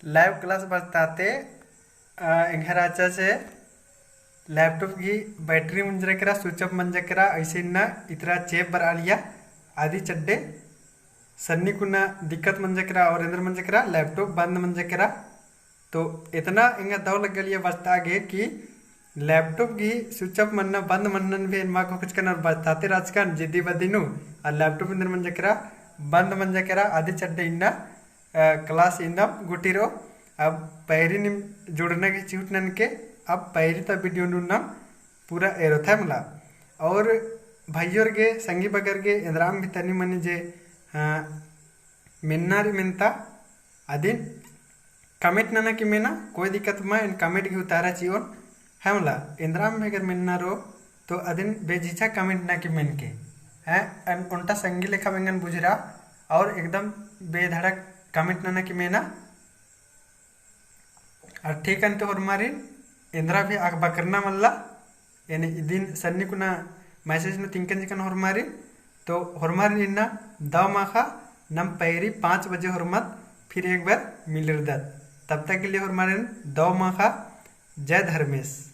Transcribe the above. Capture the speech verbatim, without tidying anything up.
Live class बरचताते, अ, एंग्है रहचा से laptop गही battery मंजरा केरा, switch off मंजा केरा, ऐसे इन्ना इतरा चेंप बरआ लगिया, अदी चड्डे सन्नी कुना दिक्कत मंजा केरा और एन्देर मंजा केरा, laptop बंद मंजा केरा। तो इतना एंगा दव लग्गा लगिया बरचता गे कि laptop गही switch off मन्ना बंद मन्नन भी एन मा कोखचकन और बरचताते रहचकन जिद्दी बद्दी नू, और laptop एन्देर मंजा केरा, बंद मंजा केरा, अदी चड्डे इन्ना अ, class इन्दम गुट्ठी रओ। अब पैरी नीम जुड़ना गे चिहुट ननके, अब पैरी ता video नू नाम पूरा एरोत है मला। और भइयोर गे, संगी बगर गे, एन्दराम भी तनी मनी जे, अ, मेन्ना रई मेन्ता, अदिन comment नना की मेना, कोई दिक्कत मा, एन comment गे उतारा चिओन, है मला, एन्दराम भी अगर मेन्ना रओ, तो अदिन बेझिझक comment नना की मेनके। हैं, अन-, ओन्टा संगी लेखा एंगन बुझरा, और एकदम बेधड़क comment नना की मेना। और ठीक अन्ते होरमारिन, एन्दरा भी अख़ बकरना मल्ला, यानी इदिन सन्नी कुना message नू तिंकन चिकन होरमारिन, तो होरमारिन इन्ना दव माख़ा, नम पैरी पाँच बजे होरमत फिर एक बार मिलरदत। तब तक के लिए होरमारिन दव माख़ा, जय धर्मेस।